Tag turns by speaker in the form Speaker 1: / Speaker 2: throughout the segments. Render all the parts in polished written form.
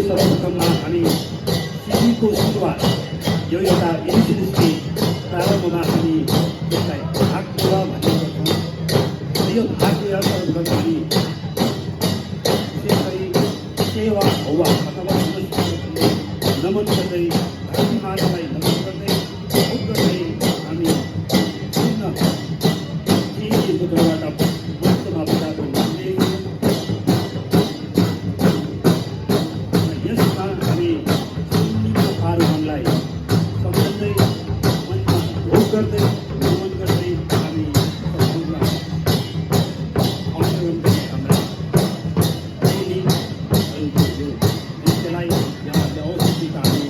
Speaker 1: सर्वप्रथममा हामी सिडीको सुरुवात यो एउटा इनिसिएटिभले प्रारम्भमा हामी यसलाई भाग लिएर भन्ने गर्छौँ। यो भाग लिएर सर्वप्रथम हामी विशेष गरी सेवा हौवा अथवा नमन गर्दै धरती मातालाई नमन गर्दै भोग गर्दै हामी विभिन्न चिजबाट मुक्तमा बजाएको हुँदै यसमा हामी सुन्नीको आरोहणलाई सम्झँदै मनमा भोग गर्दै नमन गर्दै हामी सम्पूर्ण आन्दोलन गर्ने हाम्रा चेलीहरूको यो नृत्यलाई यहाँहरूले अवश्य हामी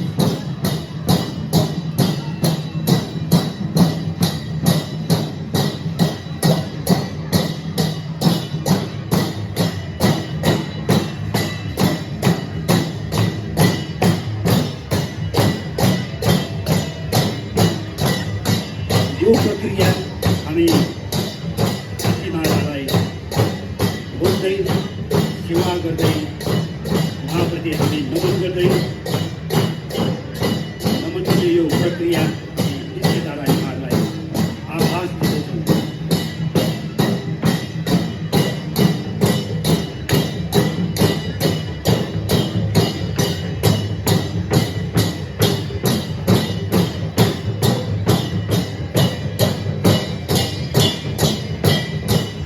Speaker 1: यो प्रक्रिया हामी धरती मातालाई बोल्दै सेवा गर्दै उहाँप्रति हामी नमन गर्दै यो प्रक्रिया नृत्यधाराहरूलाई आभास दिँदछौँ।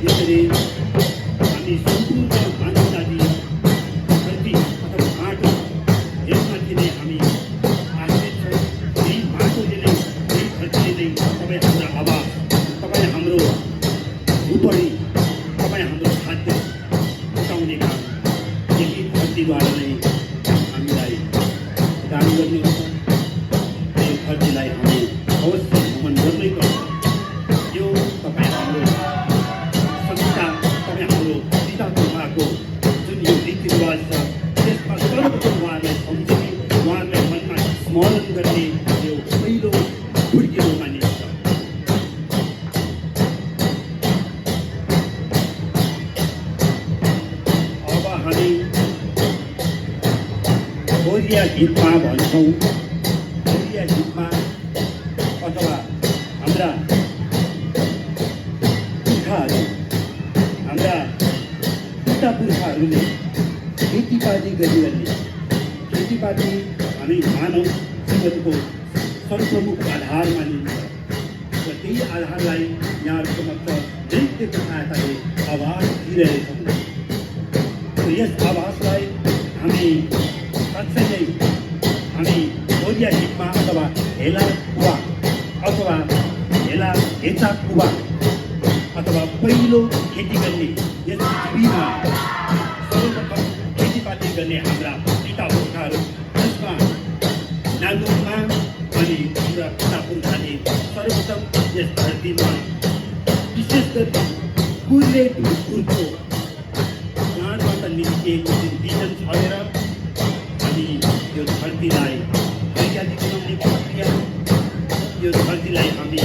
Speaker 1: यसरी हामी सम्पूर्ण मानवतादी धरती अथवा माटो यसमाथि नै हामी आश्रित छौँ। यही माटोले नै यही धरतीले नै तपाईँ हाम्रो आवाज, तपाईँ हाम्रो भूपढी, तपाईँ हाम्रो खाद्य जुटाउने काम यही धरतीद्वारा नै हामीलाई दान गर्नुहुन्छ। यो धरतीलाई हामी अवश्य नमन गर्नै पर्छ। यो तपाईँ हाम्रो जुन यो रीतिरिवाज छ त्यसमा सर्वप्रथम उहाँलाई सम्झने, उहाँलाई मनमा स्मरण गर्ने यो पहिलो खुड्किलो मानिन्छ। अब हामी ओरिया गीतमा भन्छौँ, ओरिया गीतमा अथवा हाम्रा पुर्खाहरू, हाम्रा पुर्खाहरूले खेतीपाती गरिरहने, खेतीपाती हामी मानव जीवनको सर्वप्रमुख आधार मानिन्छ र त्यही आधारलाई यहाँहरू समक्ष नृत्यको सहायताले आभास दिइरहेछौँ। यस आभासलाई हामी साँच्चै नै हामी ओरिया गीतमा अथवा हेला कुवा अथवा हेला हेचा कुवा अथवा पहिलो खेती गर्ने यस पृथ्वीमा सर्वप्रथम खेतीपाती गर्ने हाम्रा पिता पुर्खाहरू जसमा नागोमा अनि हाम्रा पिता पुर्खाले सर्वप्रथम यस धरतीमा विशेष गरी कुर्ले ढुकुरको काँडबाट निस्किएको जुन बिजन छरेर अनि यो धरतीलाई हरियाली बनाउने प्रक्रिया, यो धरतीलाई हामी